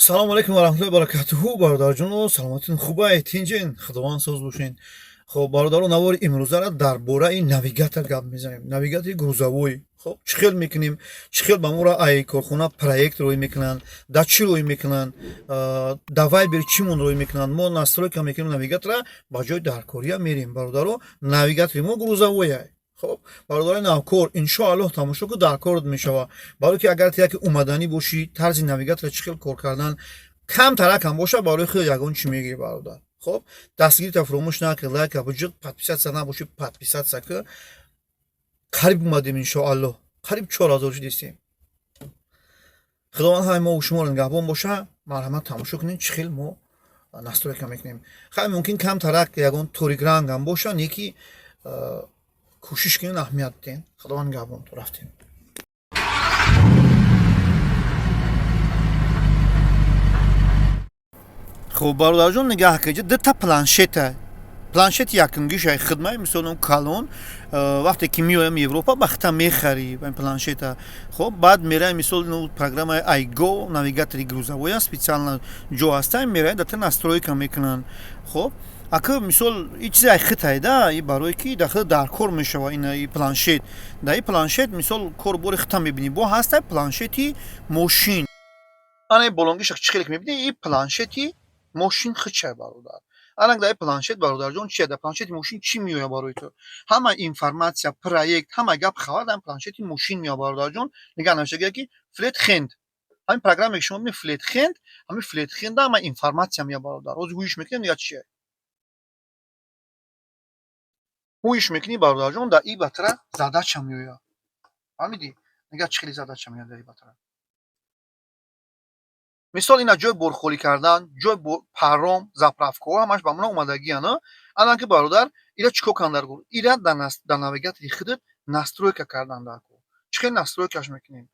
Салому алейкум ва раҳматуллоҳи ва баракатуҳу, бародарҷоно, саломатин, хубай, тинҷен, худованд соз бошен. Хоб, бародаро, навори имрӯзара дар бораи навигатор гап мезанем, навигатори грузовой. Хоб, чӣ хел мекунем, чӣ хел ба моро ай корхона проект рӯй мекунанд, да чӣ рӯй мекунанд, да Вайбер чимон рӯй мекунанд. Мо настройка мекунем навигатора, ба ҷои даркория мерем. Бародаро, навигатори мо грузовой. Хоб, бародарои навкор, иншоаллоҳ, тамошо ку, дар корот мешава, барое ки агар ту яке омаданӣ бошӣ, тарзи навигатора чӣ хел кор кардан камтаракам боша, барои худ ягон чӣ мегирӣ, бародар. Хоб, дастгирита фуромӯш накар, лайка буҷиқ, подписаться набошӣ, подписаться ку. Қариб омадем, иншоаллоҳ, қариб 4000 шудистем. Худованд ҳамаи мо шуморо нигаҳбон боша. Марҳамат, тамошо кунед, чӣ хел мо настройка мекунем. Хай, мумкин камтарак ягон торикрангам боша, неки кӯшиш кунед, аҳамият бидиҳед. Худованд нигаҳбон. Рафтем. Хуб, бародарҷон, нигаҳ кунед, дута планшета. Планшети якумгиша хидмаи, мисол, калон, вақте ки меоям Европа, бахта мехарӣ планшета. Хоб, баъд мераи, мисол, программаи iGo, навигатори грузовоя, специально ҷо ҳаста, мераи, дата настройка мекунанд. Хоб, ака, мисол, и чизе ай хитай да, и барое ки дахил дар кор мешава ин и планшет. Да и планшет, мисол, корбори хита мебинӣ. Бо ҳаста планшети мошин, ана болонгиша чӣ хеле ки мебинӣ, и планшети мошин хичай, бародар. Анак, дар планшет, бародарҷон, чия? Дар планшети мошин чӣ меояд барои ту? Ҳама информация, проект, ҳама гап хабар дар планшети мошин меояд, бародарҷон. Нигаҳ, навиштагия ки Fleet Hand, ҳамин программе ки шумо мебинед, Fleet Hand, ҳамин Fleet Hand ҳама информация меояд, бародар. Ҳозир ҳуиш мекунем, нигаҳ, чия ҳуиш мекунӣ, бародарҷон, дар и батра задача меояд, фаҳмидӣ? Нигаҳ, чӣ хеле задача меояд дар и батра. Мисол, ина ҷои борхолӣ кардан, ҷои паром, заправкаҳо, ҳамаш ба мона омадагиян. Анан ки, бародар, ира чӣ кор кардан дар кор? Ира дар навигатори худат настройка кардан дар кор. Чӣ хел настройкаш мекунем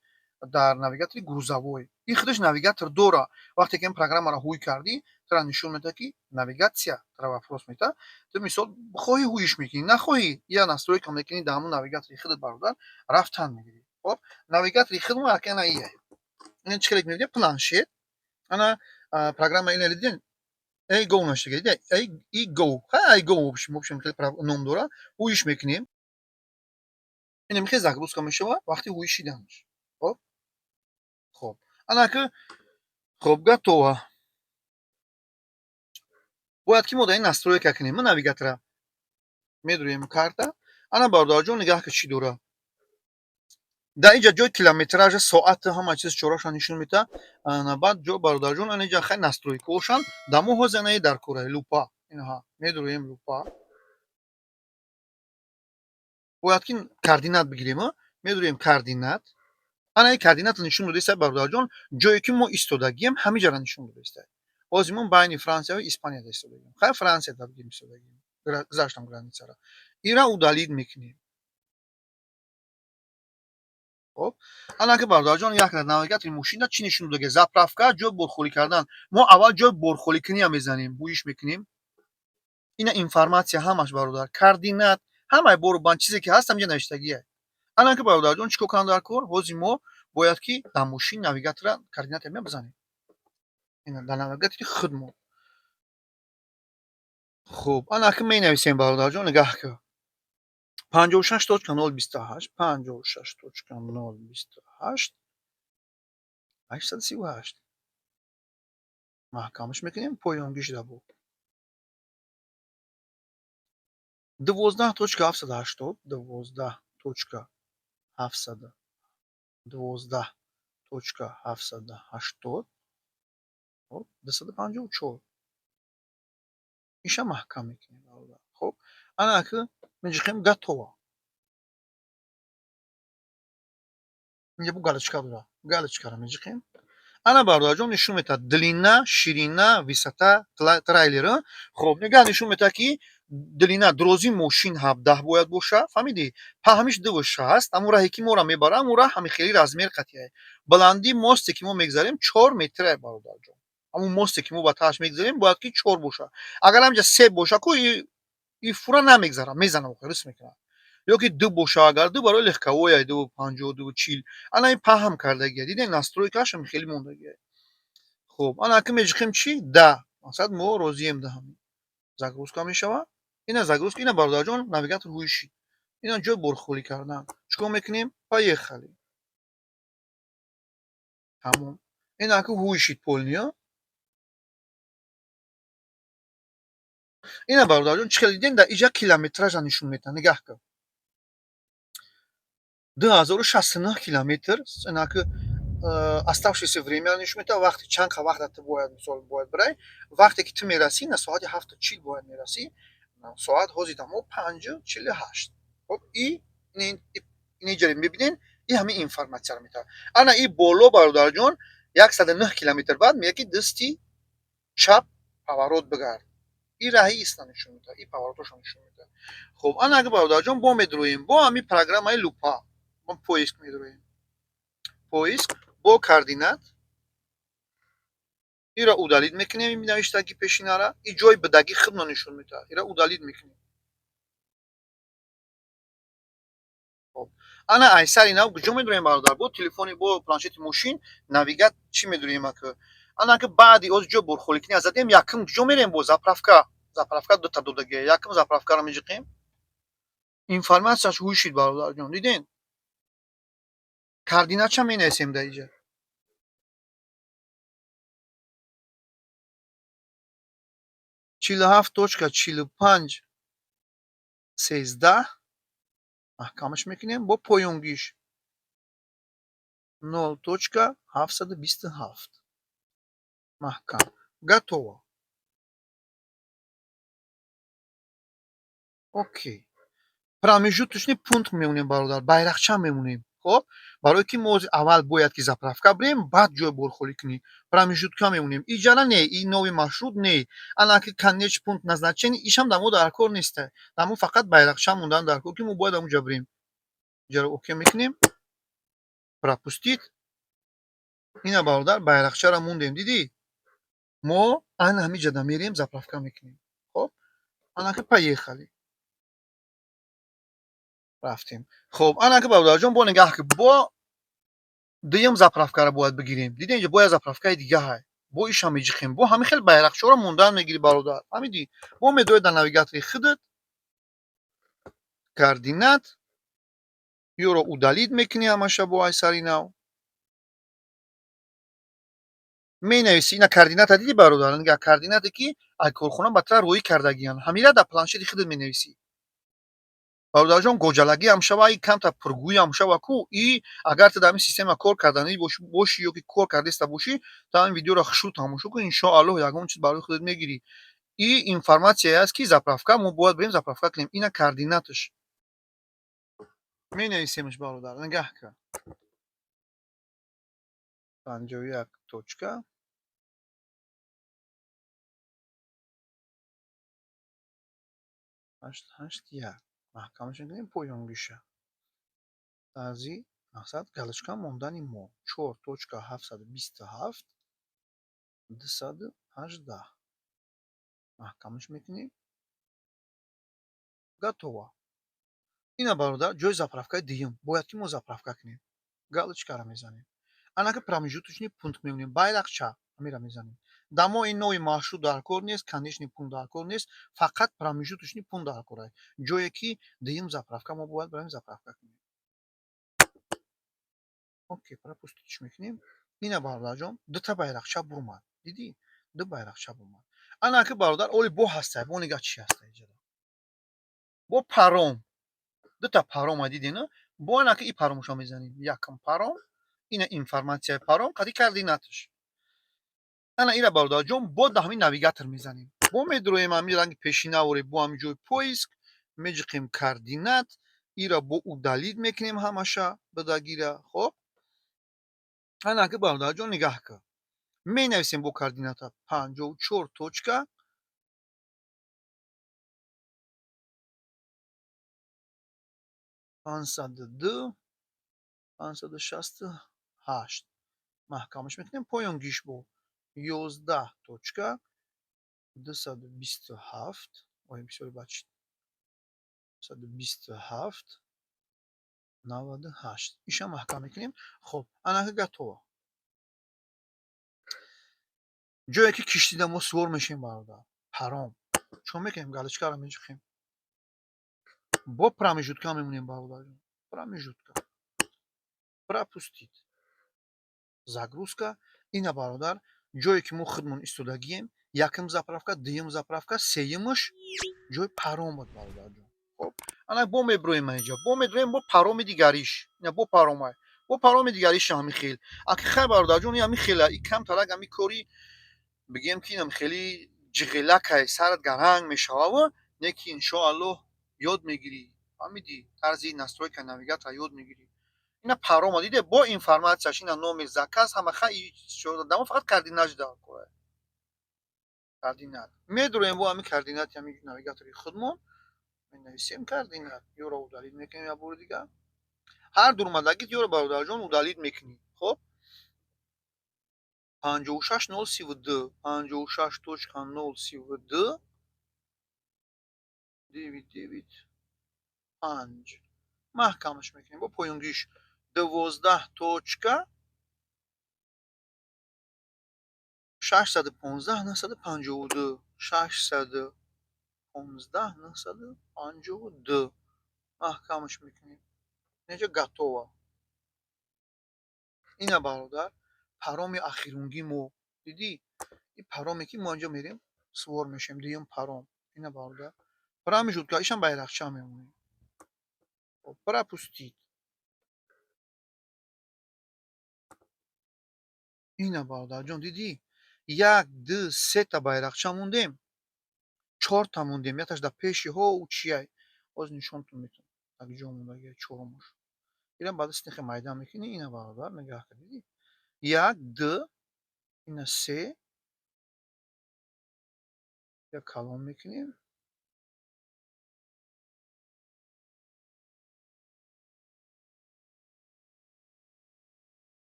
дар навигатори грузовой? Ин худаш навигатор дора. Вақте ки ин программаро ҳуй кардӣ, тура нишон медиҳад, ки навигатсия тура вопрос медиҳад. Ту, мисол, хоҳӣ, ҳуиш мекунӣ, нахоҳӣ, я настройка мекунӣ дар ҳамон навигатори худат, бародар, рафтан мегирӣ. Хоб, навигатори худмо ака ина ия, ин чӣ хеле мебинед, планшет, ана программа ина дидем, iGo навиштага, дида, iGo, ха, iGo, в общем, хеле ном дора. Ҳуиш мекунем, ина михел загрузка мешавад вақти ҳуишиданаш. Хоб, ана ки, хоб, готово. Бояд ки мо дар ин настройка кунем навигатора. Медурем карта. Ана, бародарҷон, нигаҳ ки чӣ дора дар инҷа: ҷои километража, соату, ҳама чиз чораша нишон медиҳад. Ана, баъд ҷо, бародарҷон, ана инҷа, хай, настройкаҳошанд. Дар мо ҳозир анаи дар кораи лупа инаҳа медуроем. Лупа бояд ки координат бигирем, медуроем координат. Ана ин координатро нишон додаиста, бародарҷон, ҷое ки мо истодагием, ҳамиҷаро нишон додаиста. Ҳозир мо байни Франсия ва Испанияда истодагием. Хай, Франсияда бигирем, истодагием, гузаштам границара, ира удалить мекунем. Хоб, ана ки, бародарҷон, як навигатори мошина чӣ нишон додага: заправка, ҷои борхолӣ кардан. Мо аввал ҷои борхоликуния мезанем, ҳуиш мекунем. Ина информация ҳамаш, бародар, координат, ҳамаи бору банд, чизе ки ҳаст, ҳаминҷа навиштагия. Ана ки, бародарҷон, чӣ кор кунам дар кор? Ҳозир мо бояд ки дар мошин навигатора координата бизанем дар навигатори худмон. Хуб, ана ки менависем, бародарҷон, нигаҳ ки: 56.028, 56.028, 838. Маҳкамаш мекунем, поёнгиш дабо 12.780, 12.700, 12.780, 254. Иша маҳкам мекунем, бародар. Хоб, ана ки меҷиқем, готово. Инҷа бу галочка дора, галочкаро меҷиқем. Ана, бародарҷон, нишон медиҳад: длина, ширина, высота трейлера. Хоб, нигаҳ, нишон медиҳад, ки длина, дарозии мошин 17 бояд боша, фаҳмидӣ? Паҳмиш 2,60. Ҳамун раҳе ки моро мебара, ҳамун раҳ ҳами хели размер қатъия. Баландии мосте ки мо мегзарем, 4 метра, бародарҷон. Ҳамун мосте ки мо ба таҳаш мегзарем, бояд ки чор боша. Агар ҳаминҷа се боша ку, и фура намегзара, мезана, рис мекунад. Ё ки ду боша, агар ду, барои легковой, 2,50, 2,40. Ана ин паҳм кардагия, дидем, настройкааш хеле мондагия. Хуб, ана ки меҷиқем чӣ? Да. Мақсад, мо розием да ҳамин. Загрузка мешавад. Ина загрузка, ина, бародарҷон, навигатор ҳуйшид. Ина ҷой борхолӣ кардан. Чӣ кор мекунем? Поехали. Тамом. Ина ки ҳуйшид полный. Ина, бародарҷон, чӣ хел дидем, дар иҷа километража нишон медиҳад. Нигаҳ кун. 2069 километр, ина ки оставшееся время нишон медиҳад, вақти чанд қа вақта ту бояд, мисол, бояд бирай. Вақте ки ту мерасӣ, на соати 7:40 бояд мерасӣ, соат ҳозир дамо 5:48. Хоб, и иниҷаре мебинен, и ҳамин информатсияро метавад. Ана и боло, бародарҷон, 109 километр баъд меяд, ки дасти чап поворот бигард. И раҳи истна нишон медиҳад, и поворотошо нишон медиҳад. Хуб, ана ага, бародарҷон, бо медроем бо ҳамин программаи лупа, бо поиск медроем, поиск бо координат. Ира удалить мекунем, ин навиштаги пешинара, и ҷои бидаги худно нишон медиҳад, ира удалить мекунем. Хоб, ана айсари нав куҷо медроем, бародар? Бо телефони, бо планшети мошин навигат чӣ медроем? Ака, ана ки баъди оз ҷо борхоликунӣ задем, якум куҷо мерем? Бо заправка. Заправка дута додагия, якум заправкаро меҷиқем. Информатсияш ҳуйшид, бародарҷон, диден? Координатша менависем дар иҷа: 47.4513. Маҳкамаш мекунем бо поёнгиш 0.727. Маҳкам, готово, окей. Промежуточный пункт мемонем, бародар, байрақча мемонем. Хоб, барое ки мо аввал бояд ки заправка бирем, баъд ҷои борхолӣ кунӣ. Промежутка мемонем. Иҷара не, и новый маршрут не, ана ки конечный пункт назначения, ишам дар мо дар кор неста. Дар мо фақат байрақча мондан дар кор, ки мо бояд амуҷа бирем. Иҷара окей мекунем, пропустить. Ина, бародар, байрақчаро мондем, дидӣ? Мо ана ҳамиҷада мерем, заправка мекунем. Хоб, ана ки поехали, рафтем. Хоб, ана ки, бародарҷон, бо нигаҳ ки бо дуюм заправкаро бояд бигирем. Дидем, инҷа бояд заправкаи дига ҳай, бо иша меҷиқем, бо ҳамин хел байрақчаро мондан мегирӣ, бародар, фаҳмидӣ? Бо медоед дар навигатори худат координат, ёро удалить мекунӣ ҳамаша, бо айсари нав менависӣ. Ина координата дидӣ, бародар? Нигаҳ, координате ки ай корхона ба тра роӣ кардагиян, ҳамира дар планшети худат менависӣ. Бародарҷон, гоҷалагиам шава, и камтар пургӯиам шава ку, и агар ту дар ҳамин система кор карданӣ бошӣ ё ки кор кардаиста бошӣ, ту ҳамин видеоро хушрӯ тамошо кун, иншоаллоҳ, ягон чиз барои худат мегирӣ. И информатсияе аст, ки заправка мо бояд бирем, заправка кунем. Ина координаташ менависемш, бародар, нигаҳ кун: 51.881. Маҳкамаш мекунем, поёнгиша тарзи мақсад галочка мондани мо 4.727218. Маҳкамаш мекунем, готово. Ина, бародар, ҷои заправкаи дуюм бояд ки мо заправка кунем, галочкаро мезанем. Анаки промежуточный пункт мемонем, байрақча ҳамира мезанем. Дар мо ин новый маршрут дар кор нест, конечный пункт дар кор нест, фақат промежуточный пункт дар кор аст, ҷое ки дуюм заправка мо бояд барем, заправка кунем. Окей, пропустить мекунем. Ина, бародарҷон, дута байрақча бурмад, дидӣ? Ду байрақча бурмад. Ана ки, бародар, оли бо ҳаста, бо нигаҳ чӣ ҳаста иҷода. Бо паром, дута парома дидена? Бо ана ки и паромшо мезанем. Якум паром, ина информатсияи паром қади координаташ. Ана ира, бародарҷон, бо да ҳамин навигатор мезанем, бо медроем ҳамин ранги пешинаворе, бо ҳамин ҷои поиск меҷиқем, координат ира бо удалить мекунем ҳамаша бидагира. Хоб, ана ки, бародарҷон, нигаҳ кун, менависем бо координата 54.502, 568. Маҳкамаш мекунем, поёнгиш бо 11.227, ой, бисёри бачид, 127, 98. Иша маҳкам мекунем. Хоб, анака готово. Ҷое ки киштида мо сувор мешем, бародар, паром. Чо мекунем? Галочкаро меҷиқем, бо промежутка мемонем, бародарҷон. Промежутка, пропустить, загрузка. Ина, бародар, ҷое ки мо худмон истодагием: якум заправка, дуюм заправка, сеюмаш ҷои паром буд, бародарҷон. Хоб, ана бо меброем инҷа, бо медроем, бо пароми дигариш. Ина бо паромай, бо пароми дигариш ҳами хел. Аки хай, бародарҷон, ҳами хела и камтарак ҳами кори бигем, ки инам хеле ҷиғелакай, сарат гаранг мешавава, не ки иншоаллоҳ ёд мегирӣ, фаҳмидӣ? Тарзи настройка навигатора ёд мегирӣ. Ина парома диде, бо информатсияш, ина номер заказ, ҳама. Хай, дамо фақат координат дар кора, координат медроем, бо ҳами координати ҳами навигатори худмон менависем. Координат ёро удалить мекунем як бори дигар. Ҳар дурмадагит ёро, бародарҷон, удалить мекунӣ. Хоб, 56032, 56.032, 995. Маҳкамаш мекунем. Бо поёнгиш 12.615952, 615952. Маҳкамаш мекунем. Инҷа готово. Ина, бародар, пароми ахирунгӣ мо дидӣ. И пароме ки мо инҷо мерем, сувор мешавем, дуюм паром. Ина, бародар, промежутка ишам байрақча мемонем, пропустить. Ина, бародарҷон, дидӣ, як, ду, сета байрақча мондем, чорта мондем, якташ дар пеши ҳо чияй, ҳозир нишонтон метавон, так ҷо мондаги чорумаш. Ира баъд снехе майда мекунӣ. Ина, бародар, нигаҳ кар, дидӣ? Як, ду, ина се, як калон мекунем.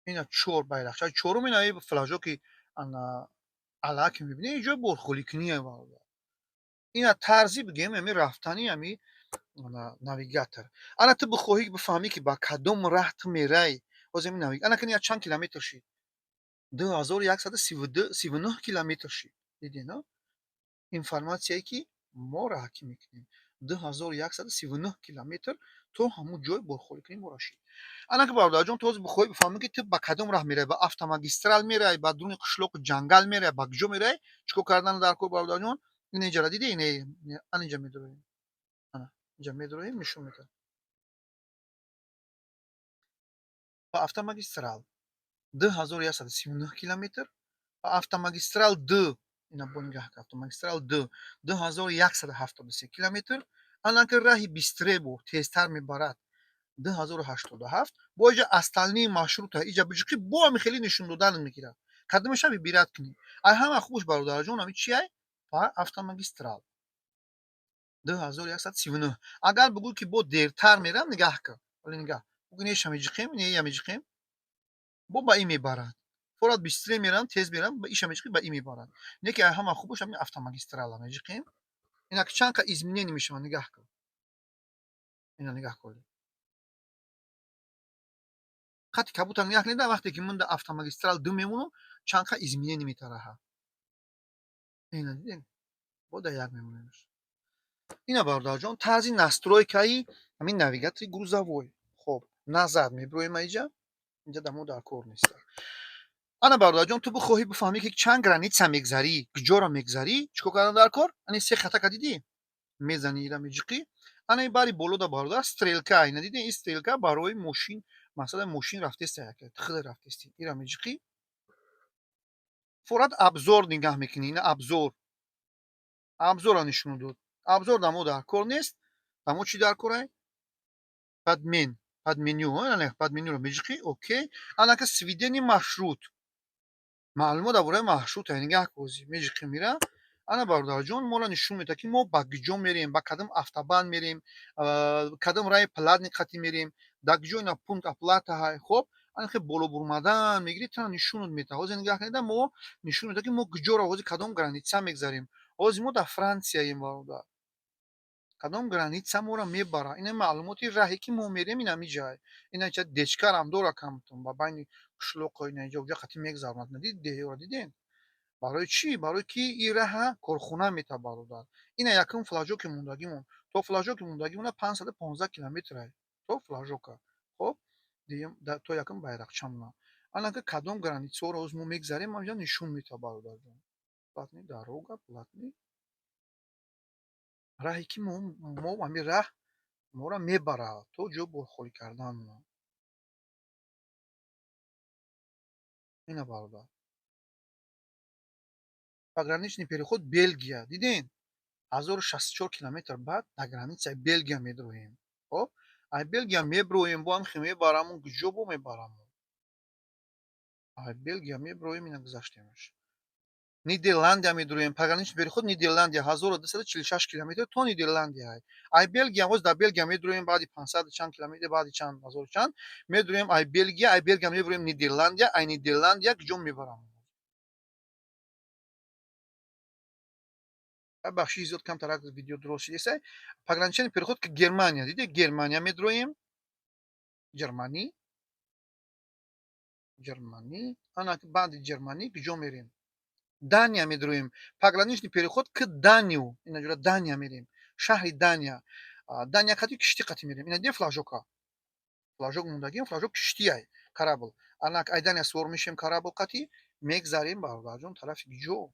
Ина чор байрақча, чорум ина флажоки ана алаки мебинӣ, ҷои борхоликуние, бародар. Ина тарзи бигем ами рафтани ами навигатор. Ана ту бихоҳӣ бифаҳмӣ, ки ба кадом раҳ ту мерай, ҳозир ами ана кани чанд километр шид? 2139 километр шид. Дидӣ, на информатсияе ки мо раҳкӣ мекунем, 2139 километр то ҳамун ҷои борхоликунӣ мо рашид. Ана ки, бародарҷон, ту ҳозир бихоҳӣ бифаҳмӣ, ки ту ба кадом раҳ мерай, ба автомагистрал мерай, ба дуруни қишлоқу ҷангал мерай, ба куҷо мерай, чӣ кор кардан дар кор, бародарҷон? Ина иҷара дидӣ, ина ана инҷа медроем, ана инҷа медроем, нишон медиҳад ба автомагистрал 2139 километр, ба автомагистрал д, ина бо нигаҳ, автомагистрал д, 2173 километр. Анаки раҳи быстрее бо тезтар мебарад, 2087. Бо иҷа остальные маршрута иҷа биҷиқи, бо ами хеле нишон додан мегирад, кадомаша выбирать кунӣ. Ай ҳама хубш, бародарҷон, ами чиай? Ба автомагистрал 2139. Агар бугӯ, ки бо дертар мерам, нигаҳ кун, вале нигаҳ бугӯ, неша меҷиқем, нея меҷиқем, бо ба и мебарад. Форат быстрее мерам, тез мерам, ба иша меҷиқи, ба и мебарад. Не ки ай ҳама хубш ами автомагистрала меҷиқем. Инак чанд ка изменение мешавад, нигаҳ кун. Ина нигаҳ кун, хати кабутар нигаҳ кунед. Вақте ки ман дар автомагистрал ду мемонам, чанд ка изменение метараҳа. Ина дидем, бо дар як мемонемш. Ина, бародарҷон, тарзи настройкаи ҳамин навигатори грузовой. Хоб, назад мебироем аиҷа, инҷа дамо дар кор нест. Ана, бародарҷон, ту бихоҳӣ бифаҳмӣ, ки чанд граница мегзарӣ, куҷоро мегзарӣ, чӣ кор кардан дар кор? Ани се хатака дидӣ, мезанӣ, ира меҷиқӣ. Ана бари болода, бародар, стрелка. Ина дидӣ, ин стрелка барои мошин, масалан, мошин рафтеста, худ рафтести, ира меҷиқӣ, форат обзор нигаҳ мекунӣ. Ина обзор, обзорро нишон дод. Обзор дамо дар кор нест. Дамо чӣ дар корай? Подмен, подменю, подменюро меҷиқӣ, окей. Анака сведение маршрут, маълумот дар бораи маршрута нигаҳ козӣ, меҷиқӣ, мира. Ана, бародарҷон, моро нишон медиҳад, ки мо ба куҷо мерем, ба кадом автобан мерем, кадом раи платный қатӣ мерем, дар куҷо ина пункт оплата ҳай. Хоб, ана хел боло бурмадан мегирӣ, тана нишонат медиҳад. Ҳозир нигаҳ кунед, мо нишон медиҳад, ки мо куҷоро, ҳозир кадом граница мегзарем. Ҳозир мо дар Франсияем, бародар. Кадом граница моро мебара. Ина маълумоти раҳе, ки мо мерем, ин ҳами ҷай. Ина ча дечкарам дора камтун ба байни қишлоқо, ина ҷо ҷа қати мегзаронад. Надид, деҳёро диден? Барои чӣ? Барои ки ин раҳа корхона мета, бародар. Ина якум флажоки мондагимон. То флажоки мондагимона 515 километр то флажока. Хоб, дуюм то якум байрақчамона. Анака кадом границаҳоро ҳоз мо мегзарем, ҳамҷа нишон мета, бародарҷон. Платный дорога, платный раҳе, ки мо ҳамин раҳ моро мебарад то ҷо борхолӣ кардан. Ина, бародар. Пограничный переход Белгия. Диден? 1064 километр баъд дар границаи Белгия медроем. Хоб, ай Белгия меброем, бо ҳам хе мебарамон, куҷо бо мебарамон? Ай Белгия меброем, ина гузаштемаш. Нидерландия медроем, пограничный переход Нидерландия, 1246 километр то Нидерландия. Ай Белгия боз дар Белгия медроем, баъди 500 чанд километр, баъди чанд ҳазору чанд медроем ай Белгия, ай Белгия меброем Нидерландия, ай Нидерландия куҷо мебарам? Бахши, зиёд камтарак видео дурост шидеса. Пограничный переход к Германия. Диде, Германия медроем. Германи. Германи. Ана баъди Германи куҷо мерем? Дания медроем. Пограничный переход к Данию. Ина ҷура Дания мерем. Шаҳри Дания. Дания қати киштӣ қати мерем. Ина диде флажока. Флажок мондагим, флажок киштиай, корабль. Анак ай Дания сувор мешем корабль қати, мегзарем, бародарҷон, тарафи куҷо?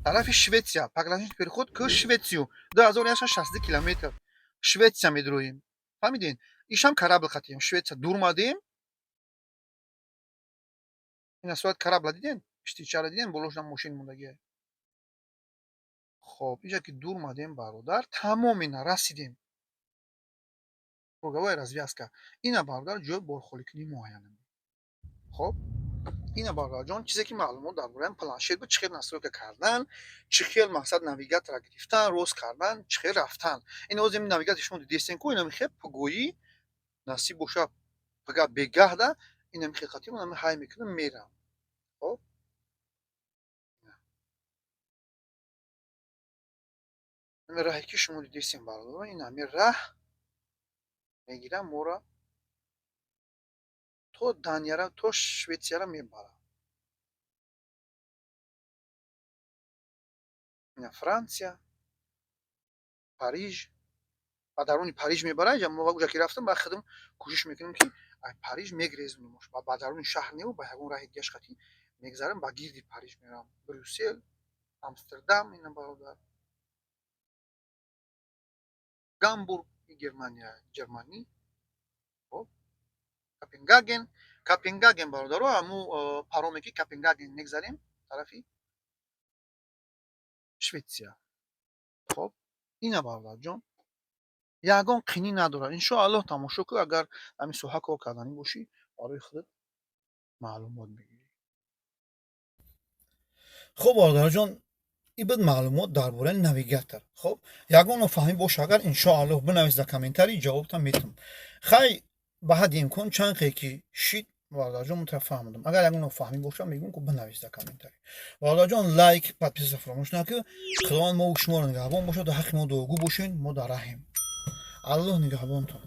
Тарафи Шветсия. Пограничный переход к Швецию. 2162 километр. Шветсия медроем. Фаҳмиден? Ишам корабль қатием. Шветсия дурмадем. Ина сурат корабла диден? Киштичара диден? Болошам мошин мондагия. Хоб, инҷа ки дурмадем, бародар, тамом, ина расидем. Круговая развязка. Ина, бародар, ҷои борхоликунии муайянам. Хоб, ина, бародарҷон, чизе ки маълумот дар бораи планшет буд, чӣ хел настройка кардан, чӣ хел мақсад навигатора гирифтан, рост кардан, чӣ хел рафтан. Ин ҳозир навигатор шумо дидестен ку, ина мехел пагоҳӣ насиб боша, пага бегаҳда ина мехел қатӣ ман ҳай мекунам, мерам. Хоб, ҳамин раҳе ки шумо дидестен, бародарон, ин ҳамин раҳ мегирам моро то Данияра, то Шветсияра мебарад. Ина Франсия, Париж, ба даруни Париж мебарад. Мо уҷа ки рафтам, ба худам кӯшиш мекунем, ки Париж мегрезонамош. Ба даруни шаҳр неву, ба ягон раҳи дигаш қатӣ мегзарам, ба гирди Париж мерам. Брюссел, Амстердам, ина, бародар. Гамбург, Германия, Ҷерманӣ. Хоб, Копенгаген, Копенгаген, бародаро, ҳаму пароме ки Копенгаген мегзарем тарафи Шветсия. Хоб, ина, бародарҷон, ягон қинӣ надорад. Иншоаллоҳ, тамошо кун, агар ҳамин соҳа кор карданӣ бошӣ, барои худат маълумот мегирӣ. Хуб, бародарҷон, ин буд маълумот дар бораи навигатор. Хоб, ягон нофаҳмӣ боша агар, иншоаллоҳ, бинавис дар комментарий, ҷавобтам метам. Хай, ба ҳадди имкон чанд хе ки шид, бародарҷон, мутра фаҳмидам. Агар ягон нофаҳмӣ боша, мегӯм ку, бинавис дар комментарий. Бародарҷон, лайк, подписаться фаромӯш накун. Худованд мову шуморо нигаҳбон бошад. Дар ҳаққи мо дуогӯ бошед, мо дар раҳем. Аллоҳ нигаҳбонтон.